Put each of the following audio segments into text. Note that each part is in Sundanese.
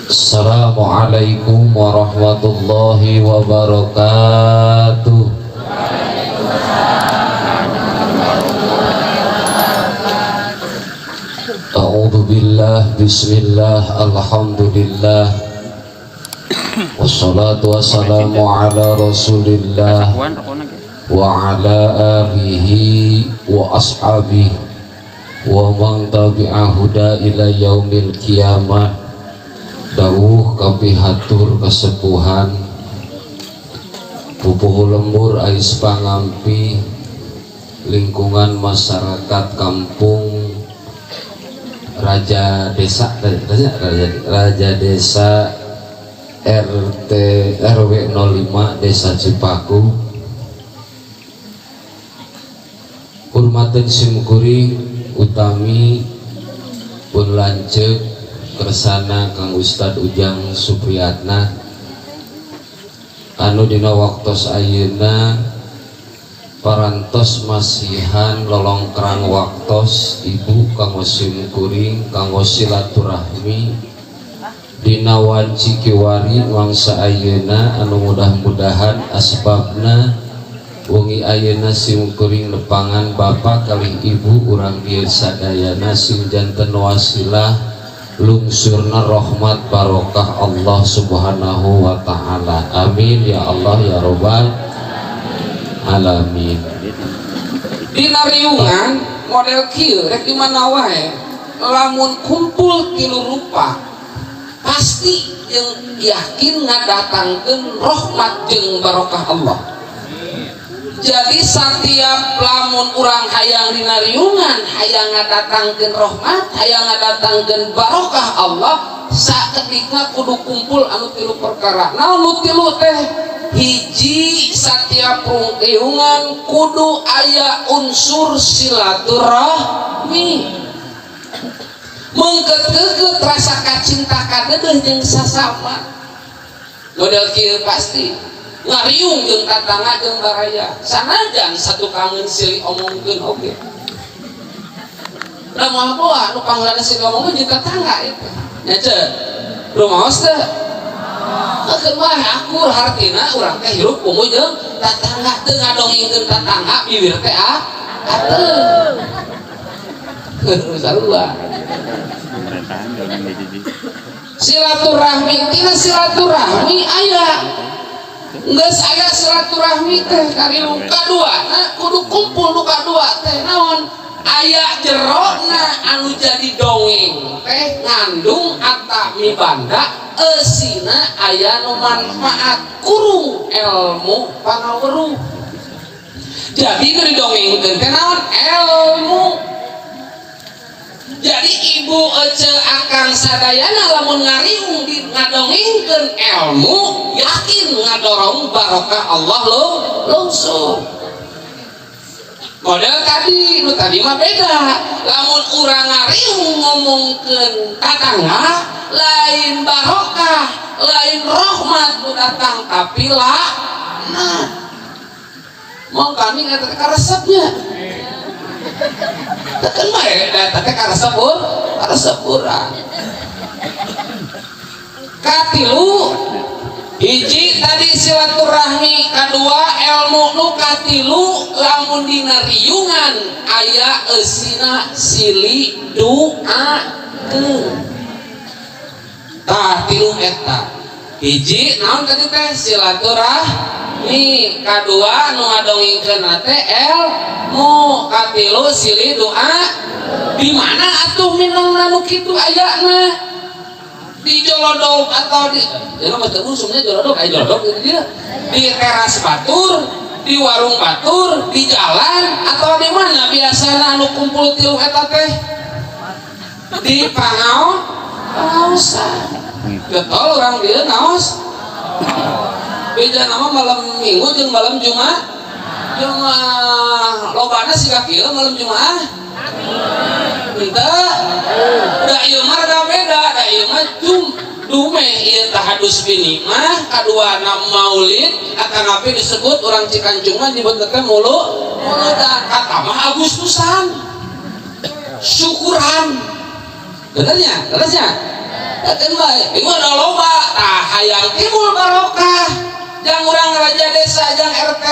Assalamualaikum warahmatullahi wabarakatuh. A'udzu billah, bismillah, alhamdulillah. Wassalatu wassalamu ala Rasulillah wa ala alihi wa ashabihi wa man tabi'a huda ila yaumil qiyamah. Dawuh kapihatur kesepuhan pupuhu lembur ais pangampi lingkungan masyarakat kampung Raja Desa Raja, Raja, Raja Desa RT RW 05 Desa Cipaku. Hormaten simkuring utami pun lanceuk kersana Kang Ustad Ujang Supriyatna anu dina waktos ayeuna parantos masihan lolongkrang waktos ibu kanggo simkuring kanggo silaturahmi dina wanci kiwari mangsa ayeuna anu mudah-mudahan asbabna wengi ayeuna simkuring nepangan bapak kalih ibu urang dieu sadayana sing janten wasilah lungsurna rahmat barokah Allah Subhanahu wa taala. Amin ya Allah ya robbal alamin. Dina riungan model kieu rek di mana wae lamun kumpul tilu rupa pasti yang yakin ngadatangkeun rahmat jeung barokah Allah. Jadi setiap lamun urang hayang dina riungan hayang ngadatangkeun rahmat, hayang ngadatangkeun barokah Allah, saketika kudu kumpul anu tilu perkara. Naon nu tilu teh? Hiji, setiap riungan kudu aya unsur silaturahmi. Mengket-keket rasa kacinta kadeudeung jeung sasama. Model kieu pasti ngariung jeung tatangga jeung baraya. Sanajan satu kangen silih omongkeun oge. Da moal boa nu pangheulana silih omongkeun jeung tatangga itu. Nya ce. Rumaos teh? Keun wae akur hartina urang teh hirup kumu jeung tatangga teu ngadongengkeun tatangga bibir teh ah ateuh. Sarua. Silaturahmi tina silaturahmi aya geus aya silaturahmi teh kariung kaduana kudu kumpul nu kadua teh naon aya jerona anu jadi dongeng teh ngandung ata mibanda eusina aya nu manfaat kurung ilmu pangaweruh. Jadi nu didongengkeun teh naon ilmu. Jadi ibu ece akang sadayana lamun ngariung di ngadongengkeun ilmu yakin ngadorong barokah Allah lo lungsur. Model tadi nu tadi mah beda. Lamun urang ngariung ngomongkeun tatangga lain barokah, lain rahmat nu datang tapi laknat. Mau kami eta teh karesepnya. Tekan bae eta teh karesep karesep urang. Katilu hiji tadi silaturahmi, kadua ilmu, nu katilu lamun dina riungan aya eusina silih duakeun. Tah tilu eta. Hiji naon tadi teh silaturahmi, kadua nu ngadongengkeun teh ilmu, katilu silih doa. Di mana atuh minangna nu kitu ayana? Di jolodog atau di ya mah teu usumnya jolodog aya jolodog gitu dia. Di teras batur, di warung batur, di jalan atau di mana biasana anu kumpul tilu eta teh? Di pangaosan. Getol urang dieu ngaos. Beda nama malam Minggu jeung malam Jumat. Jumat lobana siga kieu malam Jumat. Henteu. Da ieu mah rada beda, da ieu mah dumeh ieu tahadus bini mah kaduana maulid atanapi disebut urang Cikancung mah nyebut teh mulu muludan kata mah Agustusan. Syukuran. Benernya? Benernya? Keun bae ieu mah loba tah hayang timbul barokah jang urang raja desa jang RT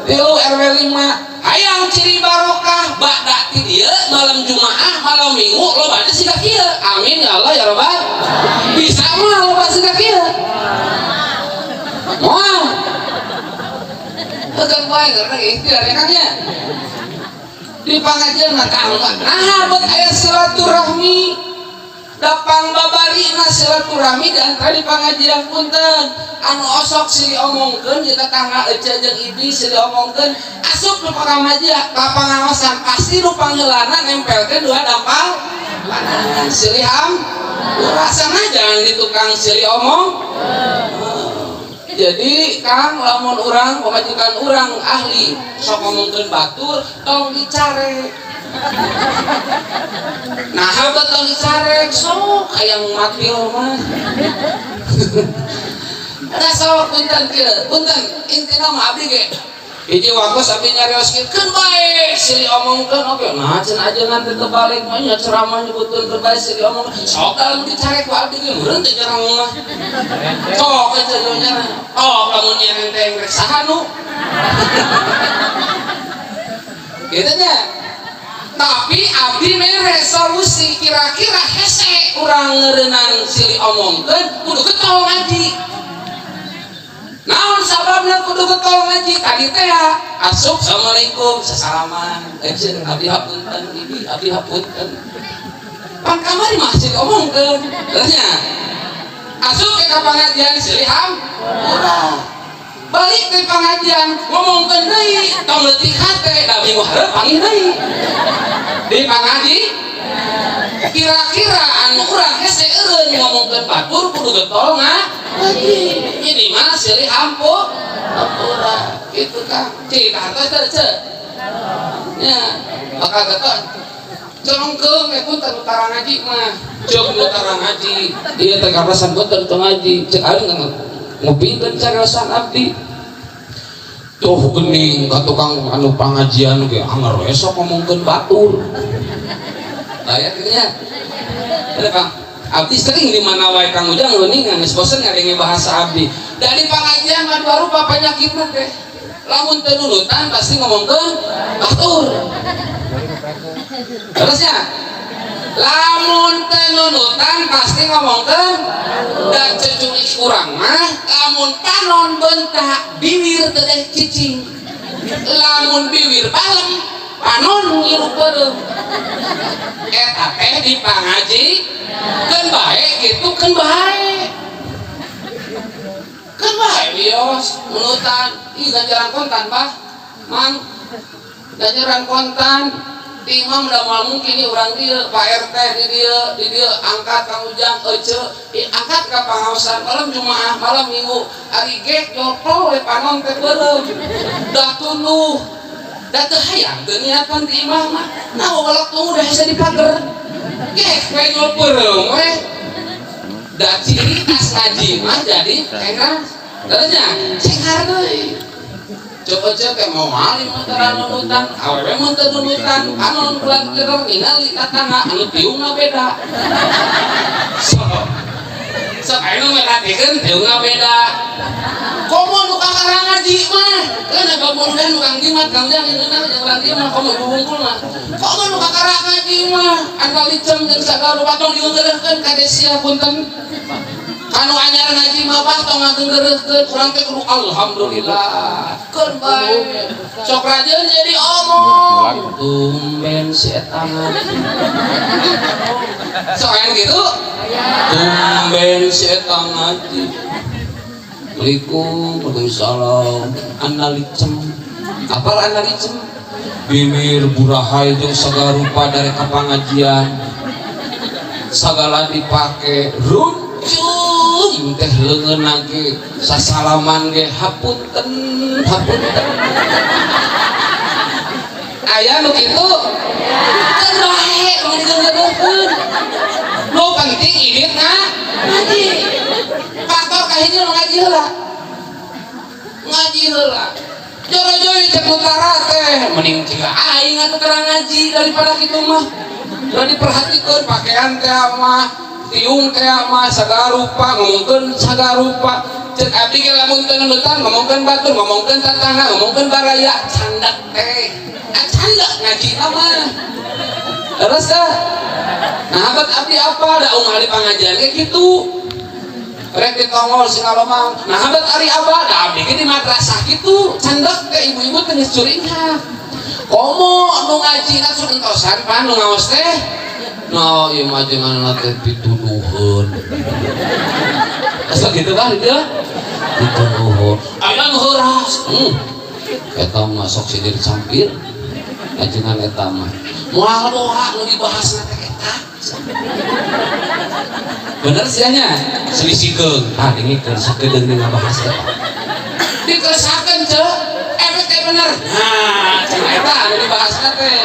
3 RW 5 hayang ciri barokah ba'da ti dieu malam Jumaah malam Minggu loba teh siga kieu amin ya Allah ya Rabbal bisa mah loba siga kieu moal keun bae karena ikhtiar ya Kang ya di pangajian mah tah nah bet aya silaturahmi dapang babarina silaturahmi di antara di pangajian punten anu osok silih omongkeun jeung tetangga ece jeung ibi silih omongkeun asup nu pangajian ka pangaosan pasti nu pangheulana nempelkeun dua dampal panangan silih hampura jangan di tukang silih omong. Jadi Kang lamun urang pamajikan urang ahli sok ngomongkeun batur tong dicarek. Nah habat tong dicarek sok hayang matil mah. Nah sok punten kieu, punten intina mah abdi ge hiji waktos abdi nyarios kieu keun bae silih omongkeun oge nah cenah ajengan teh tebalik mah nya ceramah nyebutkeun keun bae silih omong sok dalam dicarek ku abdi ge meureun teh nyerang mah sok aja nu nyerang oh lamun nyerenteng rek saha nu kitu nya. Tapi abdi mere solusi kira-kira hese urang ngeureunang silih omongkeun kudu getol ngaji. Naon sababna kudu getol ngaji tadi teh asup assalamualaikum sasalaman eceun abdi hapunten ibi abdi hapunten pan kamari mah silih omongkeun nya asup ke pangajian silih hampura balik ke pangajian ngomongkeun deui tong leutik hate da minggu hareup panggih deui di pangaji kira-kira anu urang hese eureun ngomongkeun batur kudu getol ngaji ini mah silih hampura gitu Kang cik hartos teu ceu nya bakal getol celongkeung eh punten utara ngaji mah ceuk utara ngaji ieu teh karasan punten teu ngaji ceuk aing ngupingkeun cariosan abdi tuh geuning ka tukang anu pangajian ge anger we sok ngomongkeun batur aya kitu nya. Kang abdi sering di mana wae Kang Ujang geuningan geus bosen ngadenge bahasa abdi. Da di pangajian mah dua rupa penyakitna teh. Lamun teu nurutan pasti ngomongkeun batur. Terusnya lamun teu nurutan pasti ngomongkeun da ceculik urang mah lamun panon bentak bibir teu deh cicing. Lamun bibir balem panon ngirup beureum. Eta teh di pangaji keun bae kitu keun bae. Keun bae wios nunutan ih ganjaran kontan bah. Mang ganjaran kontan di imam da moal mungkin ieu urang dieu Pak RT di dieu angkat Kang Ujang ece angkat ka pangaosan malam Jumaah malam Minggu ari ge jopol we panon teh beureum dah tunduh da teu hayang teu niatan di imah mah nah welek tunggu dah hese dipager gek we beureum we da ciri khas ngaji mah jadi cengar terusnya cengar deui cek teh mau maling mah tara nunutan awewe mun teu nunutan panon bulan keur ningali tatangga anu tiungna beda sok sok aya nu merhatikeun tiungna beda komo nu kakara ngaji mah keun bamurudan nu kang jimat kang jang ngeunah jeung urang dieu mah komo ibu hungkul mah komo nu kakara ngaji mah anu licem jeung sagala rupa tong digeureuhkeun ka desia punten kanu anyar ngaji mah bah tong ngageureuhkeun urang teh kudu alhamdulillah keun bae sok rajeun jadi omong tumben si eta ngaji sok aya kitu tumben si eta ngaji Assalamualaikum waalaikumsalam analicem apal analicem bibir burahai jeung sagala rupa dari kapangajian sagala dipake runcum teh leungeunna ge sasalaman ge hapunten hapunten aya nu kitu teu bae mun digeureuhkeun nu penting iditna ngaji faktor kahiji nu ngaji heula ngaji heula joro-jori cek utara teh mending ciga aing atuh tara ngaji daripada kitu mah udah diperhatikeun pakaian teh mah Tiung teh mah sagala rupa, ngomongkeun sagala rupa. Cek abdi ge lamun teu nundutan ngomongkeun batur, ngomongkeun tatangga, ngomongkeun baraya, candak teh. Ah, candak ngaji mah. Terus teh. Nah, abad abdi apa da unggal di pangajian ge kitu. Rek ditongol sing ngalomang. Nah, abad ari abad da abdi ge di madrasah kitu, candak teh ibu-ibu teh geus curingah. Komo nu ngajina sok entosan pan nu ngaos teh. Nah, ieu mah jangan teh pituduheun. Asa kitu kan dieu? Pituduheun. Aya nu heuras. Eta mah sok sindir campir. Ajengan eta mah. Moal boha nu dibahasna teh eta. Bener sih nya? Selisikeun. Ah, dengikeun sakedeung ngabahas eta. Dikeresakeun ceu. Efek teh bener. Nah, cenah eta anu dibahasna teh.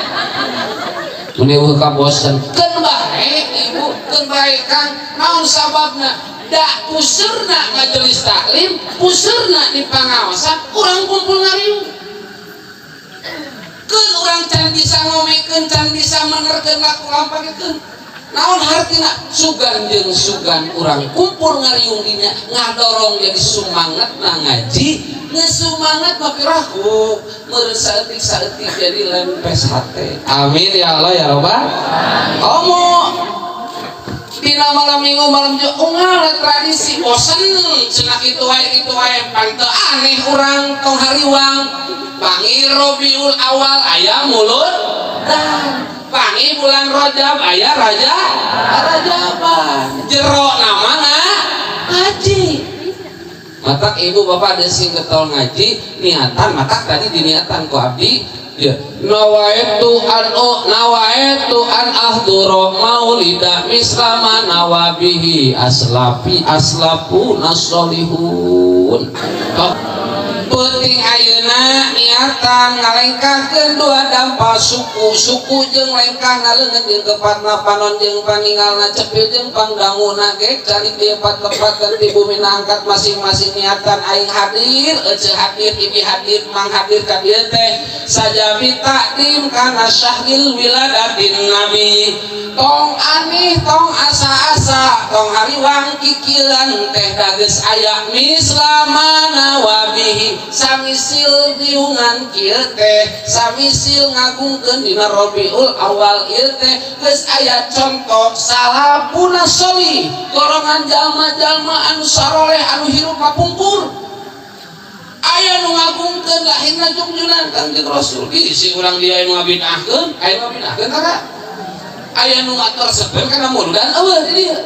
Mun eueuh kabosen. Keun bae ibu, keun bae Kang. Naon sababna? Da puseurna majelis taklim, puseurna di pangaosan, urang kumpul ngariung. Keun urang can bisa ngomekeun, can bisa menerkeun laku lampah keun. Naon hartina? Sugan jeung sugan urang kumpul ngariung dinya ngadorong jadi sumanget na ngaji, geus sumanget mah piraku meureun saeutik-saeutik jadi lempes hate. Amin ya Allah ya Rabbal. Komo dina malam minggu malam jumat unggal tradisi bosen cenah kitu wae pan teu aneh urang tong hariwang. Pangi Rabiul Awal aya mulud dan pangi bulan Rajab aya raja Rajaban jero nama ngaji. Matak ibu bapak ada sing getol ngaji niatan, matak tadi diniatan ku abdi ya nawaitu an o nawaitu an ahdura maulida mislama nawabihi aslafi aslafu nasolihun. Penting ayeuna niatan ngalengkahkeun dua dampa suku, suku jeung lengkahna leungeun jeung kepatna panon jeung paningalna cepil jeung pangdanguna gek calik di empat tempat dan di bumi angkat masing-masing niatan aing hadir ece hadir ibi hadir mang hadir ka dieu teh sajabi takdim kana syahril wiladatin nabi. Tong aneh tong asa-asa tong hariwang kikilan teh dageus aya mislamana wabihi samisil diungan kieu teh samisil ngagungkeun dina Rabiul Awal ieu teh geus aya contoh salafuna sholih golongan jalma-jalma anu saroleh anu hirup kapungkur aya nu ngagungkeun lahirna jungjunan Kangjeng Rasul. Bisi urang dia anu ngabid'ahkeun, aya nu ngabid'ahkeun tara aya nu ngatur sepen kana muludan eueuh di dieu.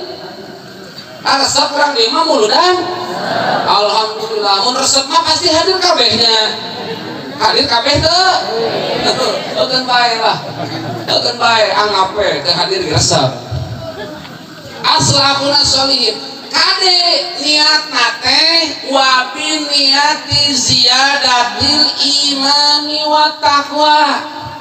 Resep urang dieu mah muludan. Alhamdulillah mun resep mah pasti hadir kabehnya. Hadir kabeh teu? Eukeun bae lah. Eukeun bae anggap we teu hadir resep. Aslafuna sholihin kade niatna teh wa bin niati ziyadatil imani wa taqwa.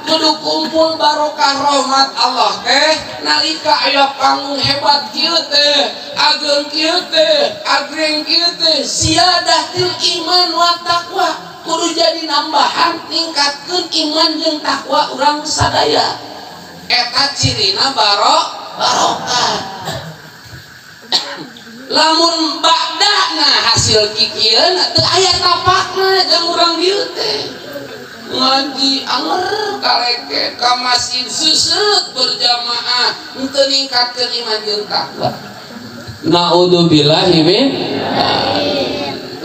Kudu kumpul barokah rahmat Allah teh nalika aya panggung hebat kieu teh, ageng kieu teh, agreng kieu teh, ziyadatil iman wa taqwa. Kudu jadi nambahan ningkatkeun iman jeung takwa urang sadaya. Eta cirina barokah. Lamun badana hasil kikieuna teu aya tapakna jeung urang dieu teh. Ngaji anger kaleket ka masjid seuseut berjamaah henteu ningkatkeun iman jeung takwa. Naudzubillahi min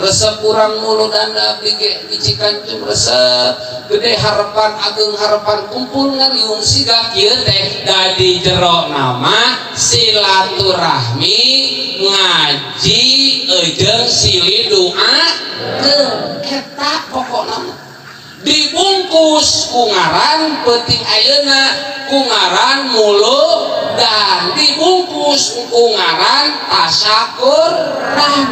resep urang muludan abdi ge di Cikancung resep gede harapan ageng harapan kumpul ngariung siga kieu teh dadi jero nama silaturahmi ngaji jeung silih doa ke eta pokokna mah dibungkus ku ngaran peuting ayeuna ku ngaran muludan dibungkus ku ngaran tasyakuran.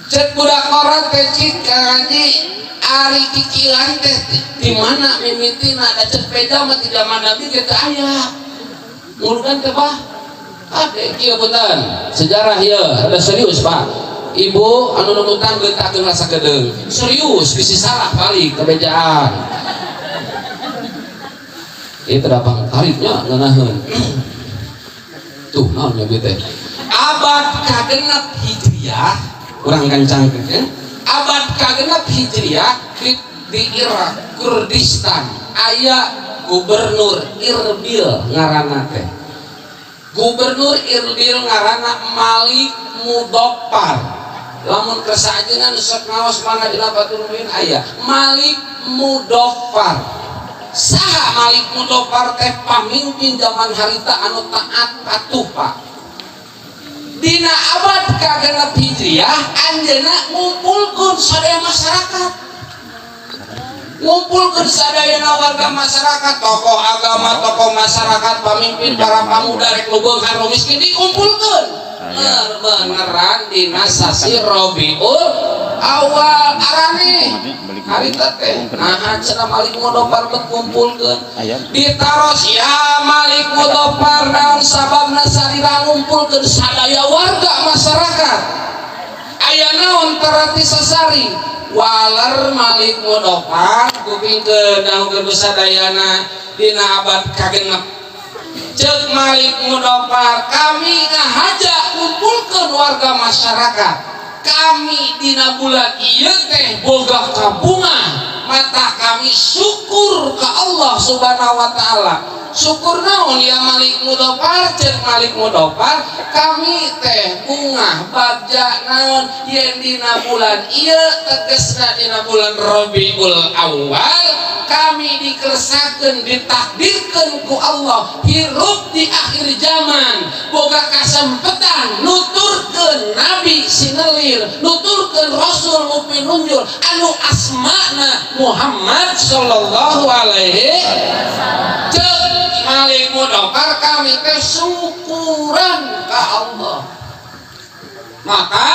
Cek budak korat teh cik ngaji ari kikilan teh di mana mimitina da cek beda mah ti zaman Nabi ge teu aya. Muludan teh bah ade kieu punten sejarah ieu rada serius Pak. Ibu anu nundutan geutakeun rasa kedeung serius bisi salah balik kebejaan. Ieu teh da pangkaripnya ngeunaheun. Tuh naon nya teh? Abad kagenep Hijriah, urang gancangkeun ya. Abad kagenep Hijriah di Irak, Kurdistan, aya gubernur Irbil ngaranna teh. Gubernur Irbil ngaranna Malik Mudofar. Lamun kersa ajengan sok ngaos mangga dina Fathul Muin aya Malik Mudofar. Saha Malik Mudofar teh? Pamimpin zaman harita anu taat patuh, Pak. Dina abad kagenep Hijriah anjeunna ngumpulkeun sadaya masyarakat, ngumpulkeun sadayana warga masyarakat, tokoh agama, tokoh masyarakat, pamimpin, para pemuda, rek nu beunghar nu miskin dikumpulkeun. Beneran dina sasi Rabiul Awal arane harita teh. Nah, cenah Malik Mudofar bet ngumpulkeun, ditaros, "Ya Malik Mudofar, naon sababna salira ngumpulkeun sadaya warga masyarakat? Aya naon tarati sasari?" Waler Malik Mudofar, kupingkeun dangukeun sadayana, dina abad kagenep, ceuk Malik Mudofar, "Kami ngahaja kumpulkeun warga masyarakat kami dina bulan ieu teh boga kabungan mata kami syukur ke Allah Subhanahu wa taala." "Syukur naon ya Malik Mudofar?" Ceuk Malik Mudofar, "Kami teh bungah bagja naon yen dina bulan ieu, tegesna dina bulan Rabiul Awal, kami dikersakeun, ditakdirkeun ku Allah hirup di akhir zaman, boga kasempetan nuturkeun nabi sinelir, nuturkeun rasul nu pinunjul anu asmana Muhammad sallallahu alaihi." Ceuk Malik Mudofar, "Kami teh syukuran ka Allah." Maka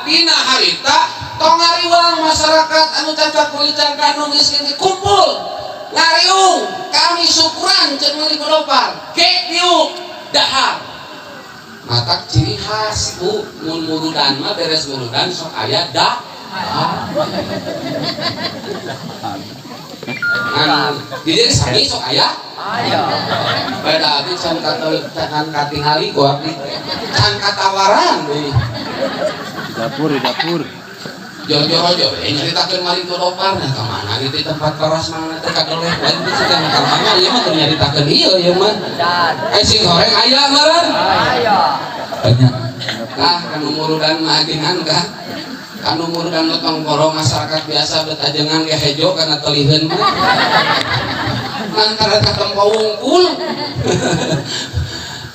dina harita tong ngariwang masyarakat anu cacak kulicang anu miskin kumpul ngariung, "Kami syukuran," ceuk Malik Mudofar, gek diuk dahar. Matak ciri khas, Bu, mun muludan mah beres muludan sok aya dahar. Ngan di dieu sami sok aya. Beda abdi can can katingali ku abdi. Can katawaran deui. Di dapur, di dapur. Jor-jor we nyaritakeun Malik Mudofar, nah ka mana gitu tempat keras mana teh kadoleh lain teh can ka mana ieu mah keur nyaritakeun ieu ieu mah. Eh, sing goreng aya meureun? Banyak. Ah, kanu muludan mah ajengan kan. Kanu muludan mah tong poro masyarakat biasa bet ajengan ge hejo kana teliheun mah. Lantaran katempo wungkul.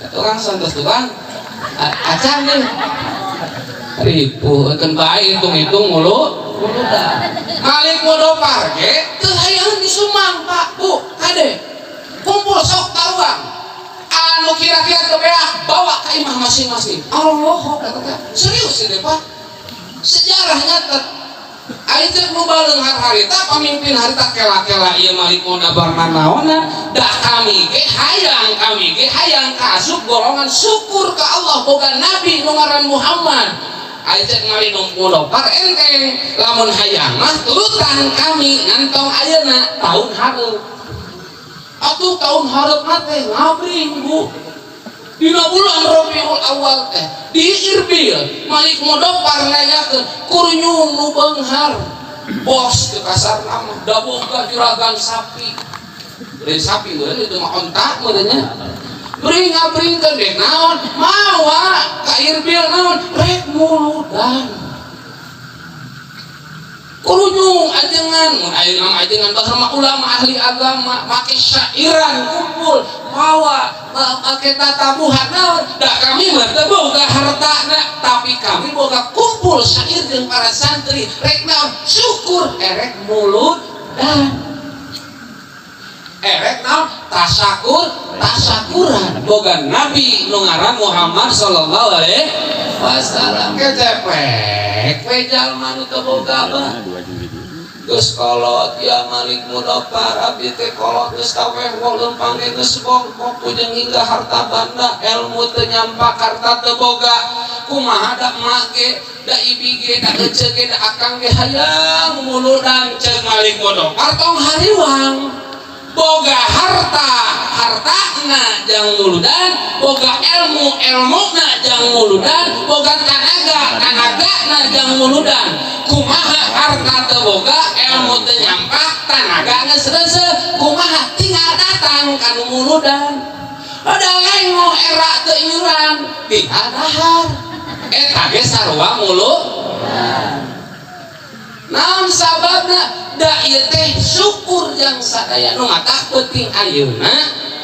Tukang santos tukang acan nih. Ripuh keun bae hitung-hitung mulu muludan. Malik Mudofar ge teu hayang disumang, Pak, Bu, kade. Kumpul sok taruang. Anu kira-kira teu beak bawa ka imah masing-masing. Allah kata teh. Serius ini, Pak. Sejarah nyatet. Aya ceuk nu baleunghar harita, pamimpin harita, "Kela-kela ieu Malik Mudofar nanaonan, da kami ge hayang kaasup golongan syukur ka Allah boga nabi nu ngaran Muhammad." Aya ceuk Malik Mudofar, "Enteng, lamun hayang mah turutan kami ngantong ayeuna tahun hareup." Atuh tahun hareup mah teh ngabring, Bu. Dina bulan Rabiul Awal teh di Irbil Malik Mudofar nanyakeun kurunyung nu beunghar, bos teu kasar nama da boga juragan sapi, beri sapi meureun itu mah onta meureun nya, beri ngabringkeun dek naon mawa ka Irbil, naon rek muludan. Kurunyung ajengan, mun ayeuna mah ajengan bahar mah ulama ahli agama make syairan kumpul mawa make tatabuhan, naon da kami mah teu boga hartana tapi kami boga kumpul syair jeung para santri, rek naon? Syukur, erek mulut dan erek naon tasakur tasakuran boga nabi nu ngaran Muhammad sallallahu alaihi wasallam. Kecepek we jalma nu teu boga mah. Geus kolot ya Malik Mudofar, abdi teh kolot geus taweh leumpang ge geus bongkok pujeng hingga harta banda, ilmu teu nyampak, harta teu boga, kumaha da emak ge, da ibi ge, da ece ge, da akang ge hayang muludan. Ceuk Malik Mudofar, "Tong hariwang." Boga harta, hartana jang muludan, boga ilmu, ilmuna jang muludan, boga tanaga, tanagana jang muludan. Kumaha harta teu boga, ilmu teu nyampak, tanaga geus reuseuh, kumaha? Tinggal datang ka nu muludan. Ada lengoh era teu iuran, tinggal dahar. Eta ge sarua mulu. Naon sababna? Da ieu teh syukur yang sadaya. Nu matak penting ayeuna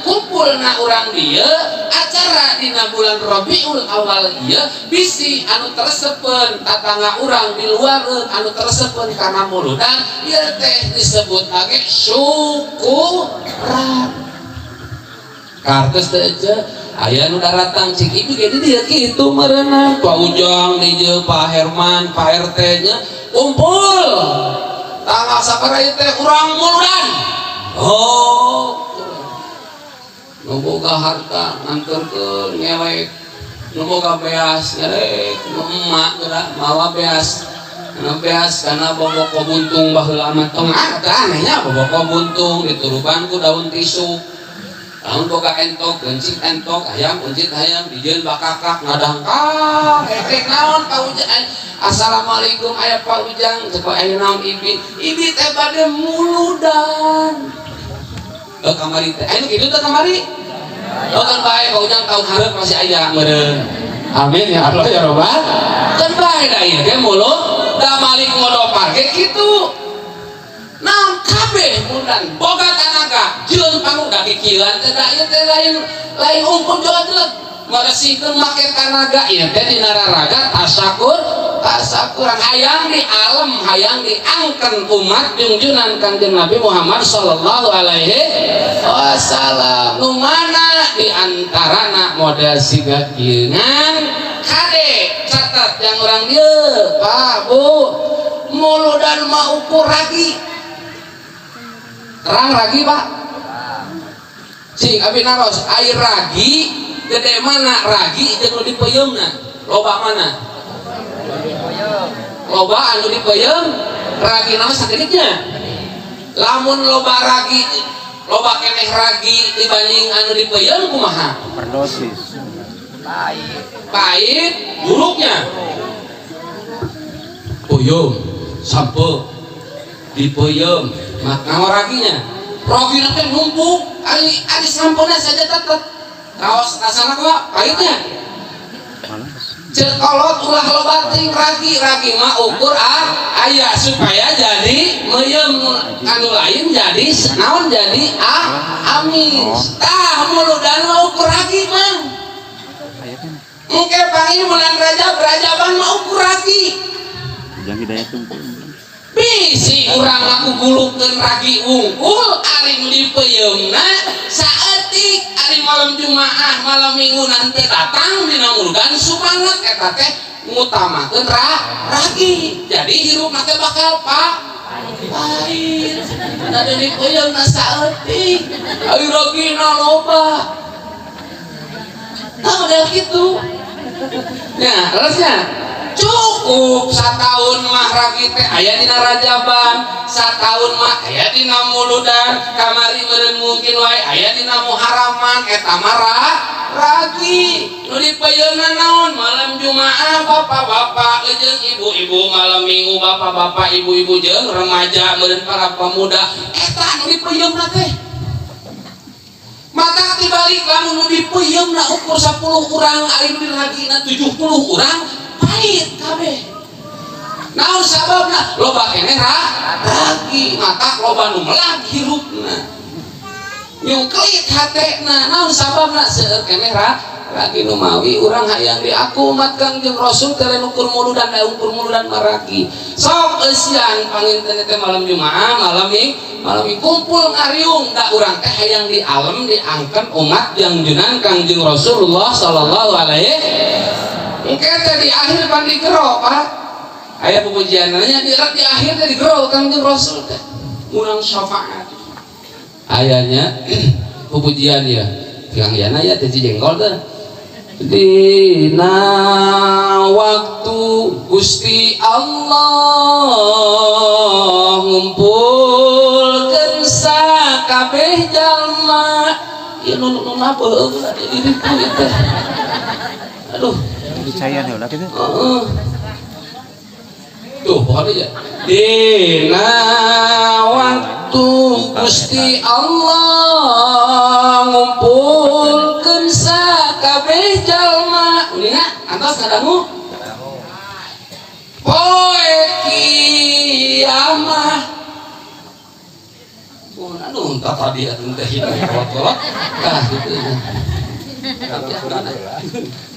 kumpulna urang dieu acara dina bulan Rabiul Awal ieu, bisi anu teresepeun tatangga urang di luareun anu teresepeun kana muludan. Ieu teh disebut lagi syukuran. Kartos teh aja aya nu daratang, cik ibu ge di dieu kitu meureunna, Pak Ujang di dieu, Pak Herman, Pak RT nya, kumpul tanggal sabaraha ieu teh, urang muludan. Oh, nu boga harta nganterkeun ngelek, nu boga beas ngelek, nu emak geura mawa beas, nu beas kana boboko buntung. Baheula mah tong harta anehnya, boboko buntung dituruban ku daun tisu. Lamun boga entok, uncit entok, hayam uncit hayam, dijieun bakakak, ngadangkak rek naon, Pak Ujang? Assalamualaikum, aya Pak Ujang. Cek aya naon, ibi? Ibi teh bade muludan. Oh, kamari teh aya nu kitu teh kamari. Oh, kan bae Pak Ujang, tahun hareup masih aya meureun. Amin ya Allah ya Robbal. Kan bae da ieu ge mulut da malik ngodopar ge kitu. Naon kabeh muludan, boga tanaga jieun panggung da kikieuan teh, da ieu teh lain lain ungkul jelek meresihkeun make tanaga. Ieu teh dina raraga tasakur, tasakuran, hayang di alam, hayang diangken umat junjunan Kanjeng Nabi Muhammad sallallahu alaihi wasallam. Nu mana di antarana model siga kieu. Ngan kade catat yang urang dieu, Pak, Bu, muludan mah ukur ragi. Terang ragi, Pak? Cing abi naros, air ragi gede mana, ragi jeung nu dipeuyeumna loba mana? Loba anu dipeuyeum ragi nama sakediknya. Lamun loba ragi, loba keneh ragi dibanding anu dipeuyeum, kumaha? Overdosis. Pahit buruknya. Peuyeum sampe dipeuyeum mah nganggo raginya, ragina teh numpuk, ari ari sampena saja tetep kaos rasana kok pahitnya. Malas. Cek kolot, ulah loba teuing ragi. Ragi mah ukur ah aya supaya jadi meuyeum anu lain, jadi naon, jadi ah amis. Tah, muludan mah ukur ragi mah. Aya kan. Engke panggil bulan Rajab, Rajaban mah ukur ragi. Ujang Hidayat tunggu. Bisi urang ngagugulukeun ragi wungkul, ari nu dipeuyeumna saeutik. Ari malam Jumaah, malam Minggu nanti datang dina muludan sumanget, eta teh ngutamakeun ragi, jadi hirup teh bakal pahit. Da dipeuyeumna saeutik, ari ragina loba. Nah, model kitu nya, terusnya cukup setahun mah ragi teh aya dina Rajaban, setahun mah aya dina muludan, kamari meureun mungkin wae aya dina Muharaman. Eta mah ragi. Nu dipeyeuna naon? Malam Jumaah bapak-bapak jeung ibu-ibu, malam Minggu bapak-bapak, ibu-ibu jeung remaja meureun, para pemuda. Eta nu dipeyeuna teh. Mata dibalik, lamun nu dipeyeuna ukur 10 urang, ari nu diragina 70 urang, pahit kabeh. Naon sababna? Loba keneh ragi. Mata loba nu melag hirupna, nyungkelit hatena. Naon sababna? Seueur keneh ragi. Nu mawi urang hayang diaku umat Kangjeng Rasul teh ukur muludan, da ukur muludan maragi. Sok eusian panginten teh malam Jumaah, malam Minggu kumpul ngariung, da urang teh hayang di alam diangkat umat junjunan Kangjeng Rasulullah sallallahu alaihi. Engke teh di akhir pan digero, Pak. Aya pujiannya di akhir teh digero Kangjeng Rasul teh ngundang syafaat. Ayanya pujian ya. Kang Yana ya teh jengkol teh. Dina waktu Gusti Allah ngumpulkeun. sakabeh jalma. Ieu nu nu napa eueuh diriku ieu teh. Aduh, Dicayan heula kitu. Heeh. Tuh, pokoknya ya. Dina waktu Gusti Allah ngumpulkeun sakabeh jalma. Uninga antos ngadangu? Poe kiamah. Oh, aduh, entah tadi atuh teh hidup kolot-kolot. Tah gitu.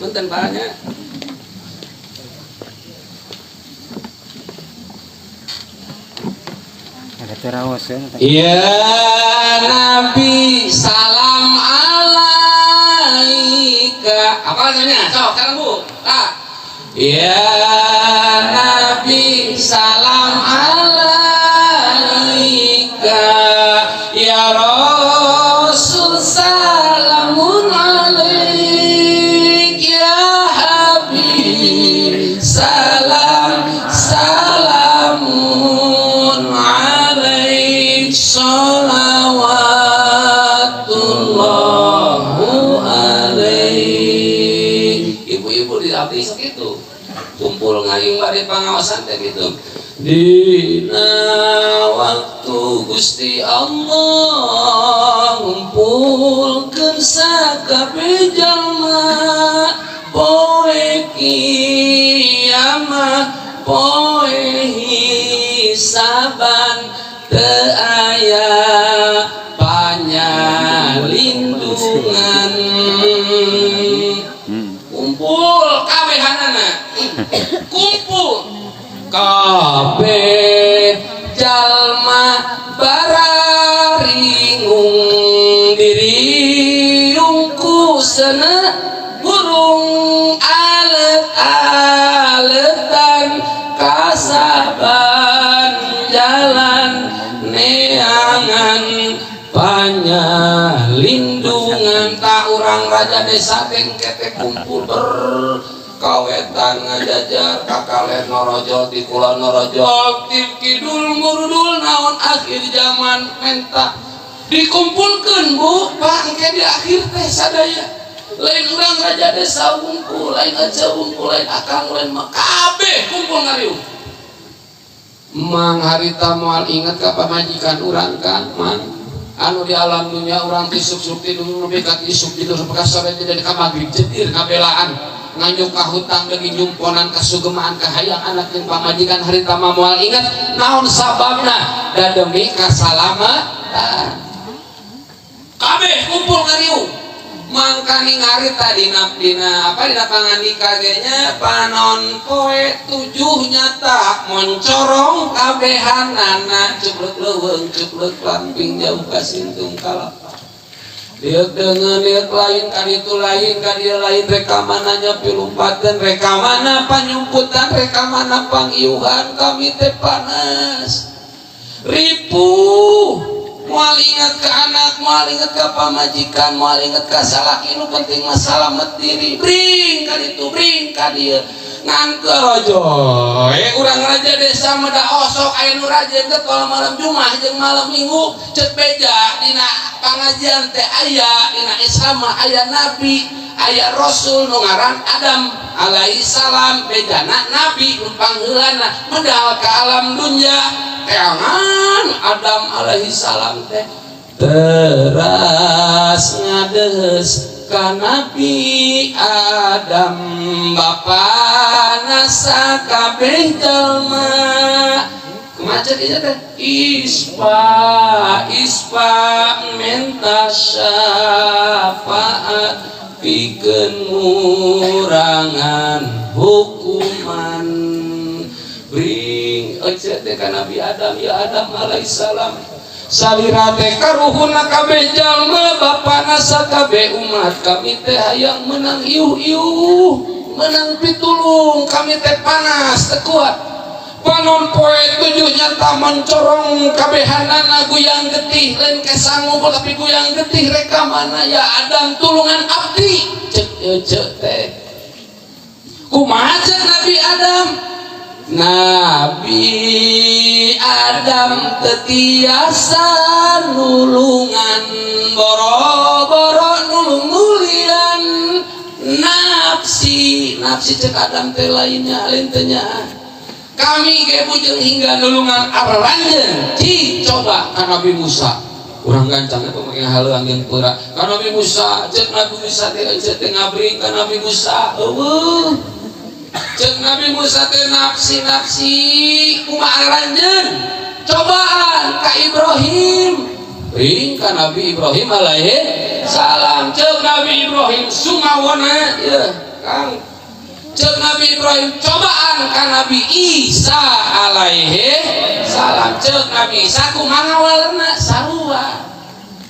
Punten banyak. Ada teh raos ya. Ya Nabi salam alaika. Apa namanya? Sok sekarang Bu. Tak. Ya Nabi salam alaika. Ya Rasul salamun alaik. Ya Habib salam salamun alaik. Sholawatullahu alaik. Ibu-ibu di abdi segitu kumpul ngayung bari pangaosan teh gitu. Dina waktu Gusti Allah ngumpulkeun sakabeh jalma poe kiamah poe hisaban teu aya panyalindungan. Kumpul kabehanana, kumpul kabeh jalma bararingung diriungku sene burung alet-aletan kasaban jalan neangan panyalindungan. Tak urang raja desa teh kumpul berkawetan ngajajar kakalen norojol ti kulon norojol ti kidul murudul naon akhir zaman menta dikumpulkeun Bu Pak engke di akhir teh sadaya lain urang raja desa wungkul lain aja wungkul lain akang lain mah kabeh kumpul ngariung. Mang harita moal inget ka pamajikan urang kan mang anu di alam dunia urang tisuk-suk tidur nepi ka isuk tidur sampai ka sore jadi ka magrib jedir kabelaan nganyuk ka hutang demi nyumponan kasugemaan kahayang anak jeung pamajikan harita mah moal inget naon sababna da demi kasalamatan kabeh kumpul ngariung. Mangkani ngarita dina dina apa dina pangandika ge nya panon poe tujuh nyata moncorong kabehanana cuplek leuweung cuplek lamping jauh ka sintung kalapa Liuk deungeun liuk lain ka ditu lain ka dieu lain reka mananya pilumpateun reka mana panyumputan reka mana pangiuhan kami teh panas ripuh. Moal ingat ke anak, moal ingat ke pamajikan, moal ingat ke salaki, nu penting mah salamet diri. Bring ka ditu, bring ka dieu. Ngan kerojoy urang raja desa mah da osok aya nu raja teh kalau malam Jumat jeung malam Minggu ceuk beja dina pangajian teh aya dina Islam mah aya nabi, aya rasul nu ngaran Adam alaihi salam bejana nabi nu pangheulana medal ka alam dunya. Teangan Adam alaihi salam teh teras ngadeus ka Nabi Adam bapana sakabeh jalma. Kumaha ceuk ieu teh? Ispa ispa menta syafaat pikeun ngurangan hukuman. Bring ece teh ka Nabi Adam, ya Adam alaihissalam salira teh karuhunna kabeh jalma bapana sakabeh umat kami teh hayang menang iuh-iuh menang pitulung kami teh panas teu kuat panon poe tujuh nyata mencorong kabehanana guyang getih lain kesangu tapi guyang getih reka mana ya Adam tulungan abdi cek ece teh kumaha cek Nabi Adam Nabi Adam teu tiasa nulungan, boro-boro nulung nulian. Nafsi nafsi cek Adam teh lainnya, lain teh nya. Kami ge bujeng hingga nulungan aranjeun. Cik coba ka Nabi Musa. Urang gancang eta make haleuang jeung peura ka Nabi Musa. Cek Nabi Musa teh, ceuk teh ngabring ka Nabi Musa, eueuh. Cek Nabi Musa teh, nafsi nafsi, kumaha aranjeun? Cobaan ka Ibrahim. Ring ka Nabi Ibrahim alaihi salam. Cek Nabi Ibrahim sumawona ya Kang. Cek Nabi Ibrahim, cobaan ka Nabi Isa alaihi salam. Cek Nabi Isa kumaha walerna? Sarua.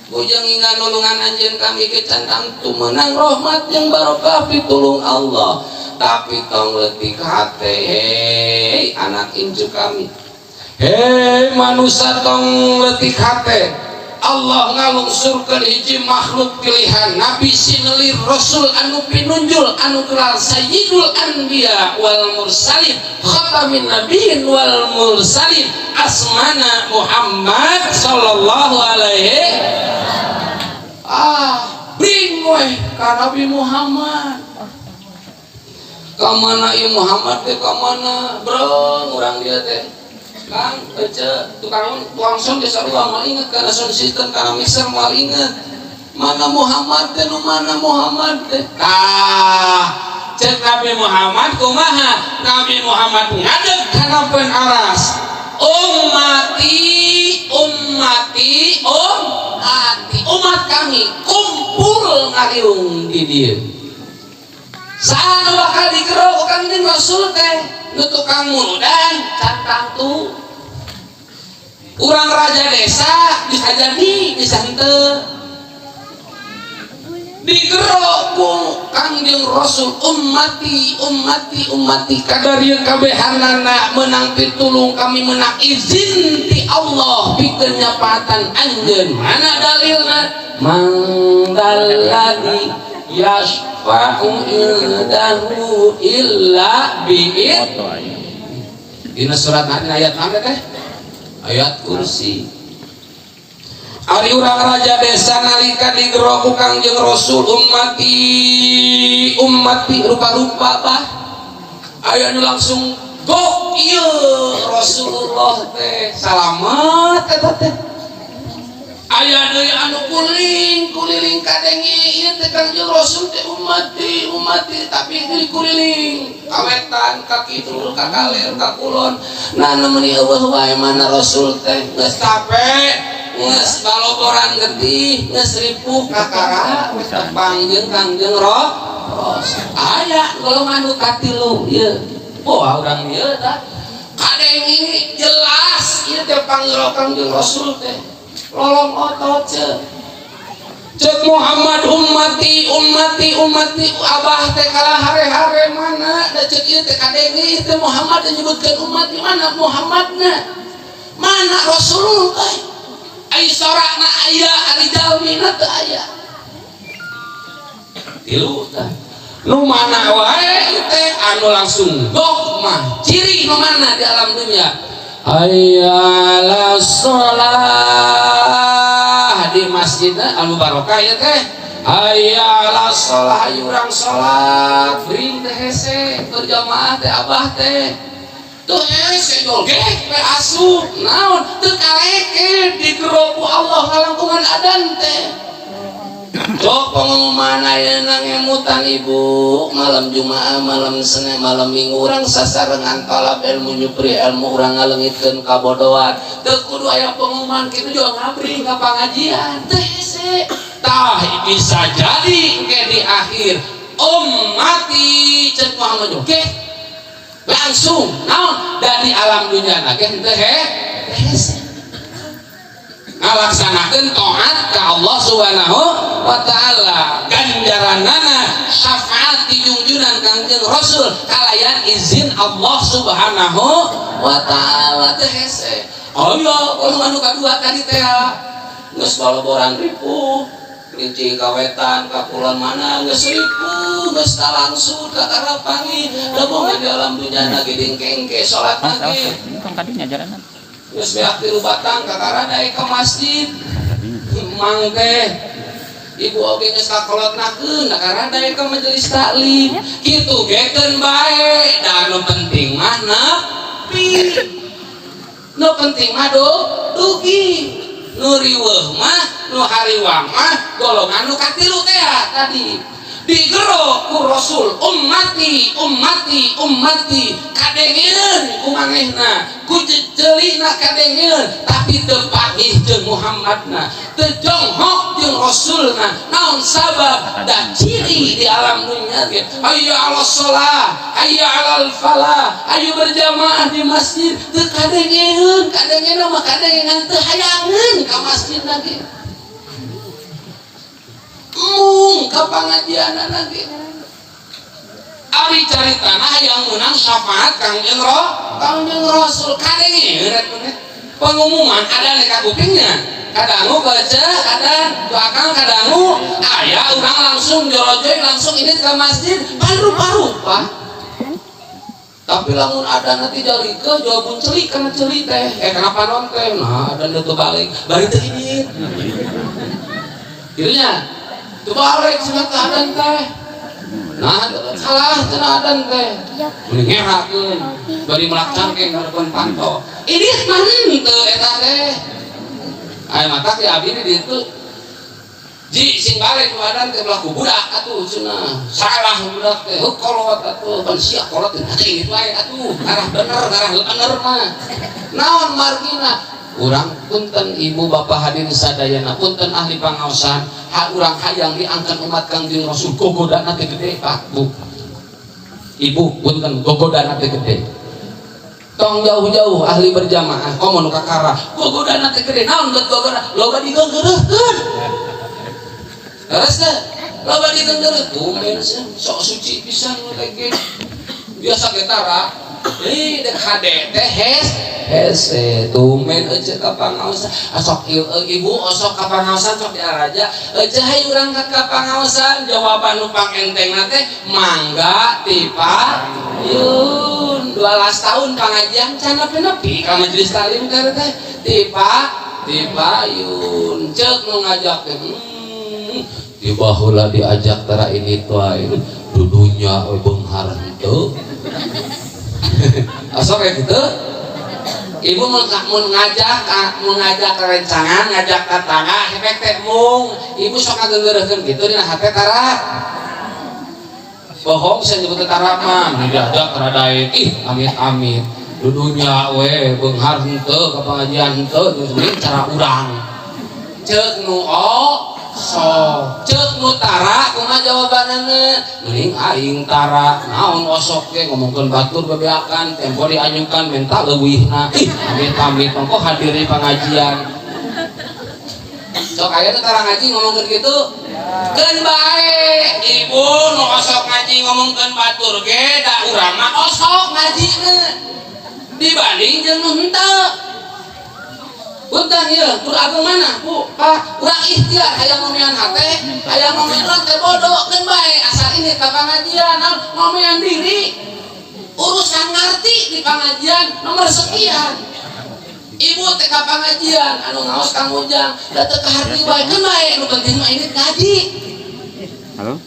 Bujeng hingga nulungan anjeun, kami ge can tangtu meunang rahmat jeung barokah pitulung Allah. Tapi tong leutik hate, hei anak incu kami, hei manusia, tong leutik hate. Allah ngalungsurkeun hiji makhluk pilihan, Nabi sinelir, Rasul anu pinunjul, anu gelar Sayyidul Anbiya wal Mursalin, khatamin nabiyyin wal mursalin, asmana Muhammad sallallahu alaihi. Ah, bring weh ka Nabi Muhammad. Ka mana ieu Muhammad teh, ka mana? Bro, urang dia teh Kang, ece, tukang tukang sound di sarua moal inget kana sound system, kana mixer moal inget. Mana Muhammad teh, nu mana Muhammad teh? Ah, cek Nabi Muhammad kumaha? Nabi Muhammad ngadeg kana pen aras. Ummati, ummati, ummati. Umat kami kumpul ngariung di dieu. Saha nu bakal digero ku Kangjeng Rasul teh? Nu tukang muludan can tangtu. Urang raja desa bisa jadi, bisa henteu. Digero ku Kangjeng Rasul, ummati, ummati, ummati, kadarieu kabehanana menang pitulung, kami menang izin ti Allah pikeun nyapaatan anjeun. Mana dalilna? Man dzalladzi yashfa'u indahu illa bi'id. Dina surat ayat mana teh? Ayat kursi. Ari urang raja desa nalika digero ku Kangjeng Rasul, ummati, ummati, rupa-rupa bah. Aya nu langsung gok, ieu Rasulullah teh, salamet eta teh. Aya deui anu kuling kuliling, kadenge ieu teh Kangjeng Rasul teh, ummati, ummati, tapi deui kuliling ka wetan, ka kidul, ka kaler, ka kulon. Nah, meuni eueuh wae, mana Rasul teh? Geus capek, geus baloboran getih, geus ripuh, kakara tepang jeung Kangjeng Roh. Aya golongan nu katilu ieu. Wah, urang ieu tah kadenge jelas ieu teh panggero Kangjeng Rasul teh, lolong otot. Cek cek Muhammad, ummati, ummati, ummati, abah teh kalah hare-hare, mana da? Cek ieu teh kadenge ieu teh Muhammad nyebutkeun ummati, mana Muhammadna, mana Rasulullah? Ai sorana aya, ari jalmina teu aya. Tilu tah, nu mana wae teh? Anu langsung gok mah ciri nu mana di alam dunia? Hayya 'ala sholah di Masjid Al Mubarokah ya teh. Hayya 'ala sholah, ayo urang sholat. Bring teh hese berjamaah teh, abah teh tuh hese joget we asup. Naon teu kaleke digero ku Allah ngalangkungan adan teh? Sok pengumuman ayeuna ngemutan ibu malam Jumaah, malam Senin, malam Minggu, urang sasarengan talab ilmu, nyupri ilmu, urang ngaleungitkeun kabodohan. Teu kudu aya pengumuman kitu juga ngabring ka pangajian teh hese. Tah, bisa jadi engke di akhir ummati, cek Muhammad oke langsung. Naon dan di alam dunia ge henteu hese ngalaksanakeun taat ka Allah Subhanahu wa Taala, ganjaranana syafaat di junjunan Kangjeng Rasul kalayan izin Allah Subhanahu wa Taala teh hese. Oh iya, kalau anu kadua tadi teh geus baloboran ripuh. Lincing ka wetan ka kulon mana geus ripuh geus langsung ka karapangi da boga di alam dunya na geuning kengke salat Awas, awas. lagi. Ini tong kadinya jalanan. Geus beak tilu batang kakara daek ka masjid. Mang teh ibu oge geus kakolotnakeun kakara daek ka majelis taklim. Kitu ge keun bae, da nu penting mah nepi. Nu penting mah dugi. Nu riweuh mah, nu hariwang mah golongan nu katilu teh tadi. Digero ku Rasul, ummati, ummati, ummati, kadengeun ku manehna, ku ceulina kadengeun, tapi teu panggih jeung Muhammadna, teu jonghok jeung Rasulna. Naon sabab? Da ciri di alam dunya ge hayya 'alas shalah, hayya 'alal falah, ayo berjamaah di masjid, teu kadengeun, kadengeun mah kadengeun teu hayangeun ka masjidna ge. Mung ka pangajianana ge. Ari caritana hayang meunang syafaat Kangjeng Kangjeng Rasul kadengeun eta pengumuman ada ka kupingnya. Kadangu baca, ada belakang kadangu, aya urang langsung jorojoy langsung ini ke masjid, pan rupa-rupa. Tapi lamun ada nanti jalikeun jawabun celik kana celik teh, kenapa panon teh? Nah, ada nu teu balik, bari teu indit. Kitu nya. Teu balik cenah teh adan teh. Nah, salah cenah adan teh. Mending ngerakeun, bari melak cangkeng harapan panto. Indit mah henteu eta teh. Aya mata di abdi di ditu. Ji sing balik ku adan teh belah ku budak atuh cenah. Salah budak teh, heuh kolot atuh, pan sia kolot teh indit wae atuh, ngarah bener ngarah bener mah. Naon margina? Urang punten ibu bapak hadirin sadayana, punten ahli pangaosan, hak urang hayang diangkat umat Kangjeng Rasul gogodana teh gede Pak Bu. Ibu punten gogodana teh gede. Tong jauh-jauh ahli berjamaah komo nu kakara gogodana teh gede. Naon geut gogoda? Loba digeunggeureuhkeun. Leres teh? Loba digeunggeureuh tumben sok suci pisan nu teh ge. Biasa ge tara. Ih dek hade teh hes hese tumben euceu ka pangaosan asok ibu osok ka pangaosan sok diaraja euceu hayu urang ka pangaosan jawaban nu pangentengna teh mangga tipa yun 12 tahun pangajian can nepi-nepi ka majelis taklim teh tipa tipayun ceuk nu ngajak teh tiba heula diajak tara ini tuai dudunya we beunghar henteu. Asok kayak gitu. Ibu mau ngajak rencangan, ngajak tetangga, efek teh mung. Ibu sok ngageunggeureuhkeun gitu dina hate tara. Bohong saya nyebut tara mah, diajak tara daek. Ih, amit-amit. Dudunya we beunghar henteu ka pengajian henteu geus cara urang. Ceuk nu so, ceuk nu tara kumaha jawabanana? Mending aing tara, naon osok ge ngomongkeun batur bebeakan, tempo dianyukan menta leuwihna. Ih, amit-amit ongkoh hadir di pengajian. Sok aya nu tara ngaji ngomongkeun kitu? Keun bae, ibu nu osok ngaji ngomongkeun batur ge da urang mah osok ngajina. Dibanding jeung nu henteu. Punten ieu, guru agung mana? Bu, Pak, urang ikhtiar hayang ngomean hate, hayang ngomean urang teh bodoh keun bae asal ini ka pangajian, naon ngomean diri. Urusan ngarti di pangajian nomor sekian. Ibu teh ka pangajian anu ngaos Kang Ujang, da teu kaharti bae keun bae nu penting mah ini ngaji. Halo?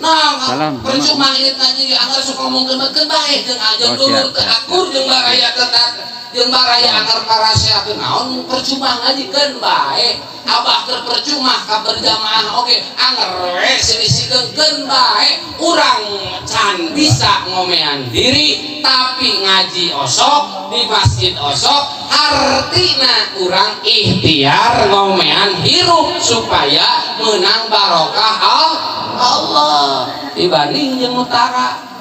Nah, Salam. Percuma ini ngaji anggar sok ngomongkeun mah keun bae jeung aja Oh, dulur siap, teu siap. Akur jeung baraya tetap jeung baraya anggar paraseakeun naon percuma ngaji keun bae. Abah keur percuma ka berjamaah oge anger we selisikeun keun bae. Urang can bisa ngomean diri tapi ngaji osok di masjid osok artina urang ikhtiar ngomean hirup supaya menang barokah Allah dibanding jeung mutara.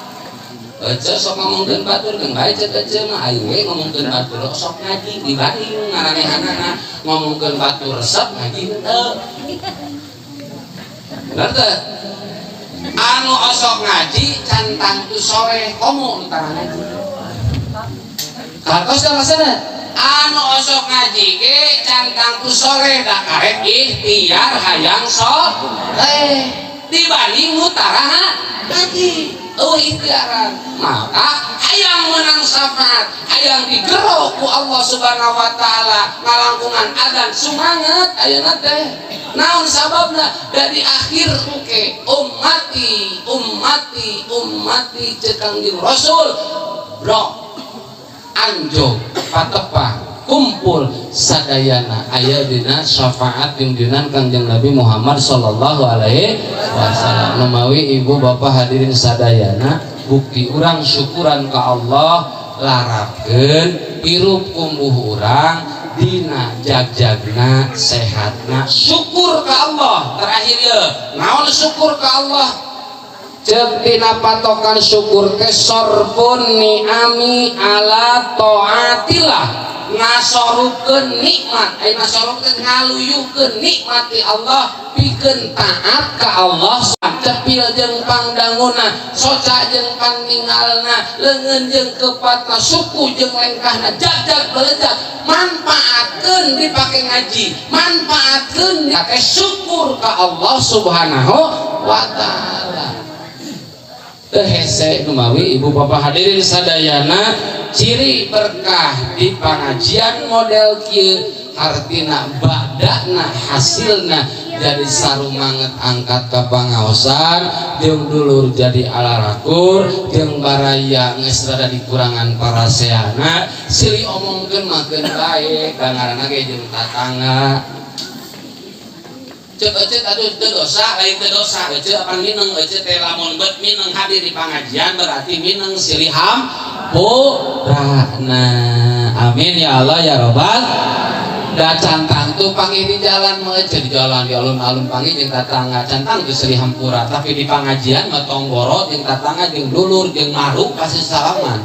Ece sok ngomongkeun batur keun bae ceuk ece mah aing we ngomongkeun batur sok ngaji dibanding ngaranehanana ngomongkeun batur resep ngaji henteu. Bener teu? Anu osok ngaji can tangtu sore komo nu tara ngaji. Katos da masana? Anu osok ngaji ge can tangtu soleh, da karek ikhtiar hayang soleh dibanding nu tara ngaji euweuh ikhtiaran. Maka hayang menang syafaat, hayang digero ku Allah Subhanahu wa Taala ngalangkungan adzan, sumanget ayeuna teh. Naon sababna? Dari akhir engke ummati, ummati, ummati, cek Kangjeng Rasul, bro, anjog patepah kumpul sadayana aya dina syafaat pimpinan Kangjeng Nabi Muhammad sallallahu alaihi wasallam. Numawi ibu bapak hadirin sadayana, bukti urang syukuran ka Allah, larapkeun hirup kumbuh urang dina jagjagna, sehatna, syukur ka Allah. Terakhir ya, naon syukur ka Allah? Cek dina patokan syukur teh sorfun ni'ami ala taatillah, ngasorupkeun nikmat. Ai ngasorupkeun, ngaluyuhkeun nikmati Allah pikeun taat ka Allah. Cepil jeung pangdanguna, soca jeung paninggalna, leungeun jeung kepatna, suku jeung lengkahna, jagjag belejag, manfaatkeun dipake ngaji, manfaatkeun dipake syukur ka Allah Subhanahu wa Taala. Teu hese. Numawi ibu bapak hadirin sadayana, ciri berkah di pengajian model kieu artina badana hasilna jadi sarumanget angkat ka pangaosan, jeung dulur jadi alarakur, jeung baraya geus rada dikurangan paraseana, silih omongkeun mah keun bae, da ngaranna ge jeung tatangga. Cek ece, aduh, teu dosa, lain teu dosa ece apan mineng ece teh. Lamun bet mineng hadir di pengajian berarti mineng silih hampurana. Amin ya Allah ya robbal. Da can tangtu panggih di jalan mah ece, di jalan, di alun-alun panggih jeung tatangga, can tangtu silih hampura, tapi di pengajian mah tong boro jeung tatangga, jeung dulur jeung maru pasti salaman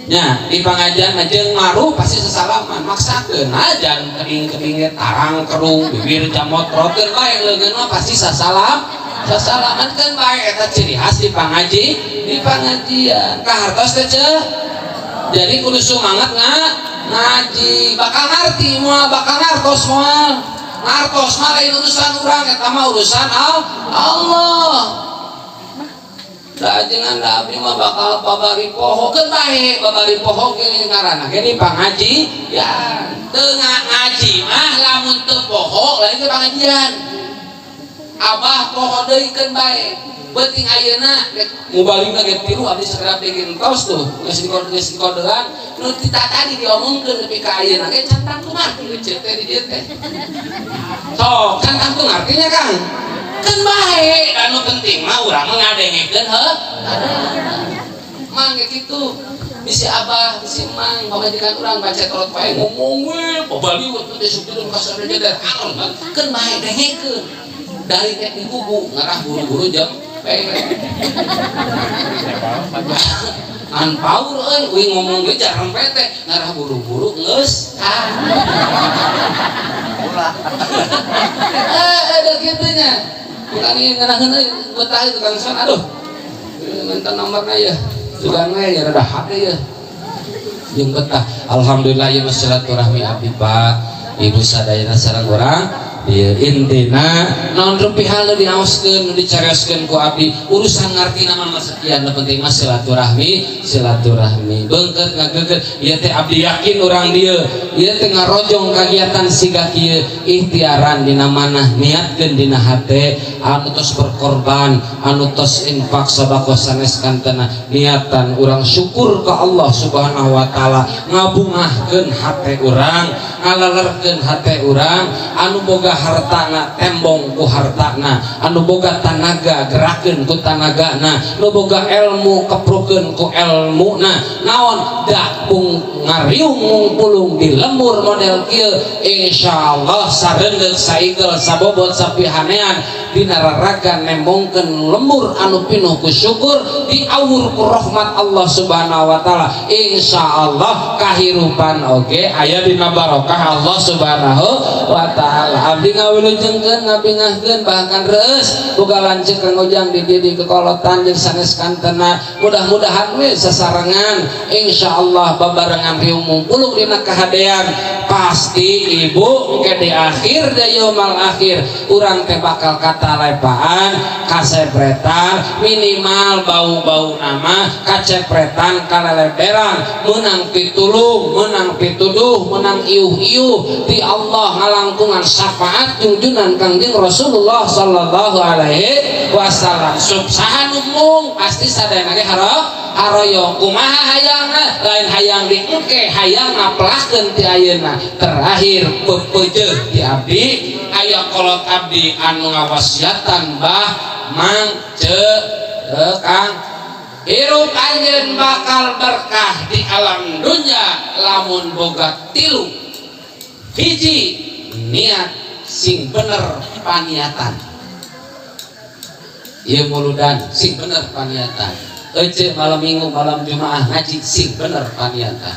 nya. Di pengajian mah jeung maru pasti sesalaman, maksakeun aja keding-kedingnya tarang kerung bibir jamotrokeun bae, leungeun mah pasti sasalam sasalaman kan bae. Eta ciri khas di pangaji, di pengajian. Kahartos teh ceuh? Jadi kudu semangat ngaji, bakal ngarti moal, bakal ngartos moal. Ngartos mah lain urusan urang, eta mah urusan Allah. Da ajengan, da abdi mah bakal babari poho, keun bae babari poho ge ngaranna ge di pangaji ya. Teu ngaji mah lamun teu poho lain teh pangajian. Abah poho deui, keun bae. Beuting ayeuna mubaligna ge tilu, abdi sakedap deui entos tuh geus dikodean nu ti tadi diomongkeun nepi ka ayeuna ge can tangtu ngarti ece teh di dieu teh. Sok can tangtu ngartinya, Kang, keun bae. Dan nu penting mah urang mah ngadengekeun heuh mang ge kitu. Bisi abah, bisi mang pamajikan urang baca torot bae, ngomong we babali waktu teh supir kasar dia anon, keun bae, dengekeun dari teh digugu ngarah buru-buru jam bae ngan paur euy, uing ngomong ge jarang teh ngarah buru-buru geus ah Ulah. Eh, ada gitunya bukan ini ngeunaheun euy, betah itu Kang Son. Aduh, minta nomorna ya, sugan we ya, rada hade ya jeung betah. Alhamdulillah ya, silaturahmi abdi Pak, Ibu sadayana sareng urang ieu. Intina naon rupi hal nu diaoskeun, nu dicarioskeun ku abdi, urusan ngartina mah sekian, nu penting mah silaturahmi, silaturahmi beungkeut ngageugeuh ieu teh. Abdi yakin urang dieu ieu teh ngarojong kagiatan siga kieu, ikhtiaran dina manah, niatkeun dina hate, anu tos berkorban, anu tos infak, sedekah sanes kantena niatan urang syukur ka Allah Subhanahu wa Taala, ngabungahkeun hate urang, ngalelerkeun hate urang. Anu boga hartana, tembong ku hartana. Anu boga tanaga, gerakeun ku tanagana. Nu boga ilmu, keprukeun ku elmuna. Naon da pung ngariung ngungpulung di lembur model kieu, insyaallah sareundeuk, saigel, sabobot, sapihanean dina raraga nembongkeun lembur anu pinuh ku syukur, diawur ku rahmat Allah Subhanahu wa Taala, insyaallah kahirupan oge aya dina barokah. barokah Allah Subhanahu wa taala. Abdi ngawilujengkeun ngabingahkeun bahkan reus boga lanceuk Kang Ujang di dieu di kekolotan jeung sanes kantena. Mudah-mudahan we sasarengan insyaallah babarengan riung mungkuluk dina kahadean. Pasti ibu ke di akhir yaumal akhir urang teh bakal katalepaan kasepretan minimal bau-bau nama kacepretan kaleleberan menang pitulung menang pituduh menang iuh-iuh ti Allah ngalangkungan syafaat junjunan Kangjeng Rasulullah sallallahu alaihi wasallam. Subsahan umum pasti sadayana ge haroyong kumaha hayangna lain hayang di engke hayang ngaplahkeun ti ayeuna. Terakhir pepeujeuh di abdi aya kolot abdi anu ngawasiatan bah mang ce kang hirup anjeun bakal berkah di alam dunya lamun boga tilu. Hiji, niat sing bener paniatan. Ieu muludan sing bener paniatan. Ece malam minggu malam jumaah ngaji sing bener paniatan.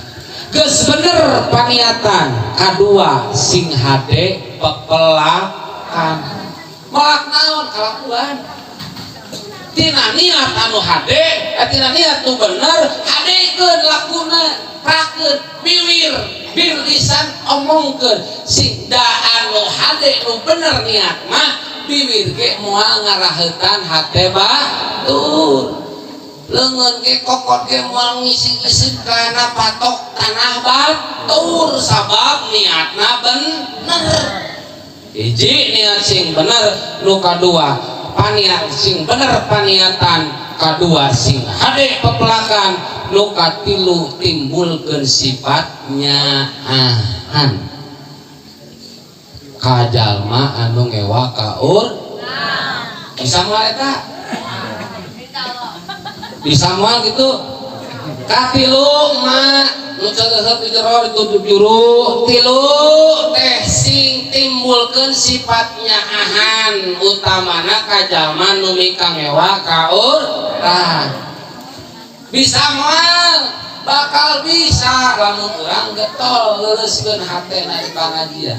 Geus bener paniatan. Kadua sing hade pepelakan. Melak naon kalakuan. Tina niat anu hade, tina niat nu bener, hadekeun lakuna, prakeun biwir, bir lisan omongkeun. Sing da anu hade nu bener niat mah biwir ge moal ngaraheutan hate batur. Leungeun ge kokot ge moal ngising-ngising kana patok tanah batur sabab niatna bener. Hiji niat sing bener, nu kadua paniat sing bener paniatan, kadua sing hade pepelakan, nu katilu timbulkeun sifat nyaahan ka jalma anu ngewa ka urang. Bisa moal eta? Bisa moal gitu? Katilu ma nu ceuleuh di jero ditutup juru. Tilu teh sing timbulkeun sifat nyaahan utamana ka jalma nu mikangewa ka urang. Bisa moal? Bakal bisa lamun urang getol leuleuskeun hatena di pangajian.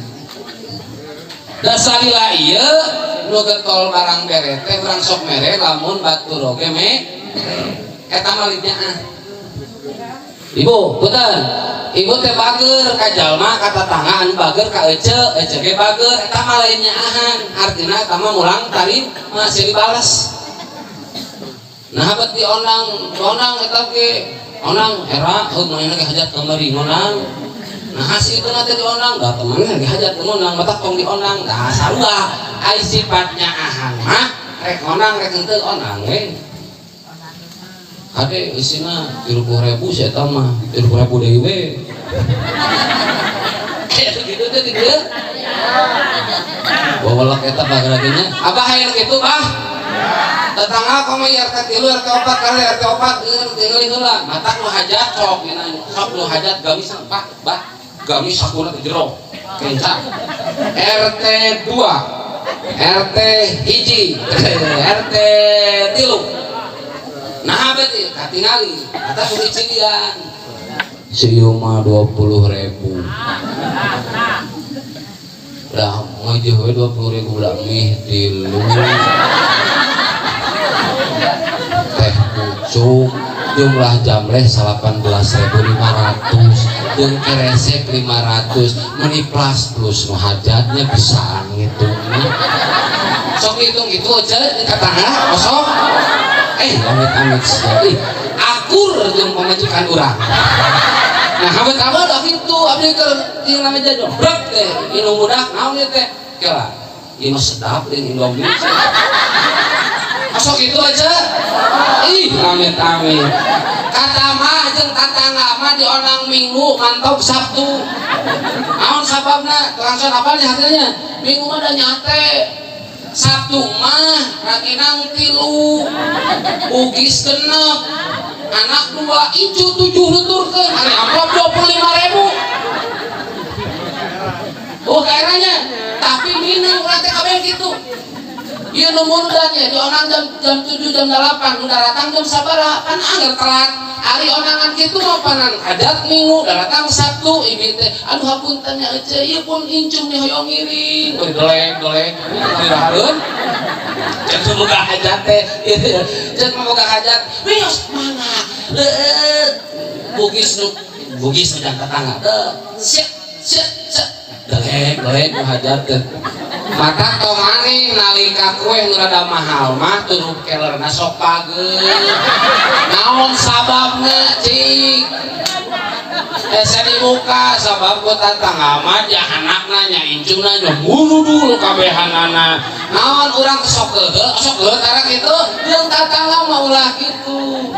Dasalila ieu nu getol barang bere teh urang sok mere lamun batur oge me eta mah nyaah. Ibu, punten. Ibu teh bager ka jalma ka tatangga anu bager ka ece, ece ge bager eta mah lain nyaahan. Artina eta mah mulang tari masih dibales. Nah, bet diondang, ondang eta ge ondang era heuh manehna ge hajat kamari ngondang. Nah, hasil itu nanti diondang, da temanna ge hajat ngondang, matak tong diondang. Da sarua ai sifat nyaahan mah rek ngondang rek henteu ondang we. Kade isina 30.000 si eta mah 30.000 deui we. Gitu teh di dieu. Wawalak eta bagragenya. Abah hayang kitu bah. Tetangga komo RT 3 RT 4 kali RT 4 tinggali heula. Matak nu hajat sok dina sok nu hajat gamis Pak, bah. Gamis sakuna teh jero. Kenca. RT 2, RT 1, RT 3. Nah, berarti katingali atau kucilian. Si ieu mah 20.000. Dah ngajeuh we 20.000 lah mih tilu. Teh pucuk jumlah jamleh 18.500 jeung keresek 500 meni plus plus nu hajatnya bisa ngitungna. Sok hitung gitu aja di tetangga kosong. Amit-amit sia. Akur jeung pamajikan urang. Nah, abet-abet dah kitu abdi keur jeung nama jajo. Brek teh inung budak naon ieu teh? Kela. Ieu mah sedap deui Indomie. Sok itu aja. Ih, amit-amit. Kata mah jeung tatangga mah diondang Minggu mantap Sabtu. Naon sababna? Langsung apal nya hasilnya? Minggu mah da nyate. Sabtu mah ranginang 3, bugis 6, anak 2, incu 7 nuturkeun, ari amplop 25.000. Oh kayaknya, tapi minang urang teh kabeh kitu. Ieu nu mundan ya dionang jam jam 7, jam 8, nu datang jam sabaraha? Pan angger telat. Ari onangan kitu mah panan hajat Minggu, datang Sabtu, ibi teh, "Aduh, hapunten nya ece, ieu pun incung nih hoyong ngiring." Bari doleng-doleng, dirahareun. Cek boga hajat teh, cek boga hajat, "Wios, mangga." Leueut. Bugis nu Bugis nu jang tetangga. Teu, siap siap siap. Delek delek nu hajat teh. Maka maneh nalika kue nu rada mahal mah turup kelerna sok pageut. Naon sababna, cik? Esa dibuka sabab ku tatangga mah ja anakna nya incungna nya dulu kabehanana. Naon urang sok keukeuh, sok keukeuh tara kitu, jeung tatangga mah ulah kitu.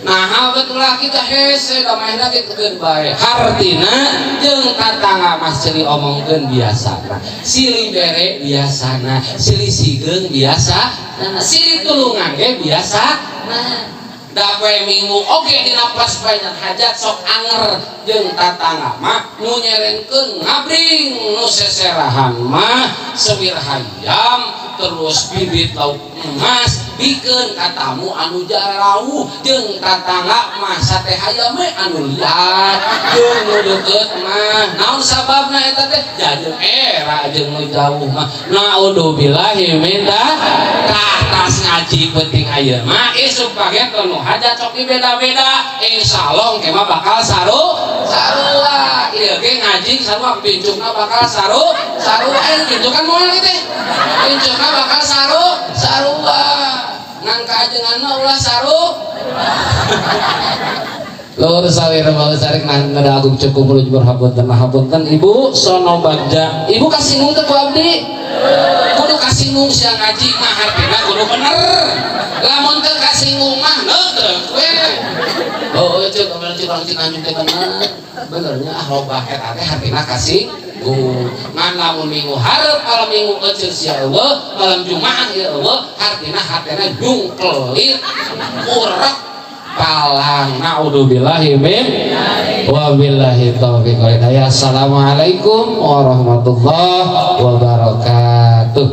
Nah, betul lah kita hese damainya kitu keun bae. Hartina jeung tatangga mah silih omongkeun biasana. Silih bere biasana, silih sigeung biasa, nah, silih tulungan ge biasa. Nah, da poe Minggu oge dina pas poe hajat sok anger jeung tatangga mah nu nyerenkeun ngabring, nu seserahan mah sewir hayam, terus bibit lauk emas bikeun ka tamu anu jarauh. Jeung tatangga mah sate hayam we anu liat jeung nu deukeut mah. Naon sababna eta teh? Jeung era jeung nu jauh mah, naudzubillahi min tah. Tas ngaji penting ayeuna mah, isuk page nu hajat sok beda-beda, insyaallah engke mah bakal saru sarua. Ieu ge ngaji sarua, pincukna bakal saru sarua. Eh, pincuk kan moal teh, pincukna bakal saru sarua, ngan kaajengan mah ulah saru. Luhur sawir mau sarik nang ngada agung cukup mulut berhapunten hapunten. Ibu sono bagja, ibu kasinggung teu ku abdi? Kudu kasinggung sia. Ngaji mah hartina kudu bener. Lamun teu kasinggung mah neutreuk we. Oh, cek bener, cek urang Cinanjung teh bener benernya. Ah, loba eta teh hartina kasinggung. Ngan lamun minggu hareup, malam Minggu eceu sia eueuh, malam Jumaah ieu eueuh, hartina hatena jungkelit urek palang. Naudzubillahi min wabillahi taufiq wal hidayah. Assalamualaikum warahmatullahi wabarakatuh.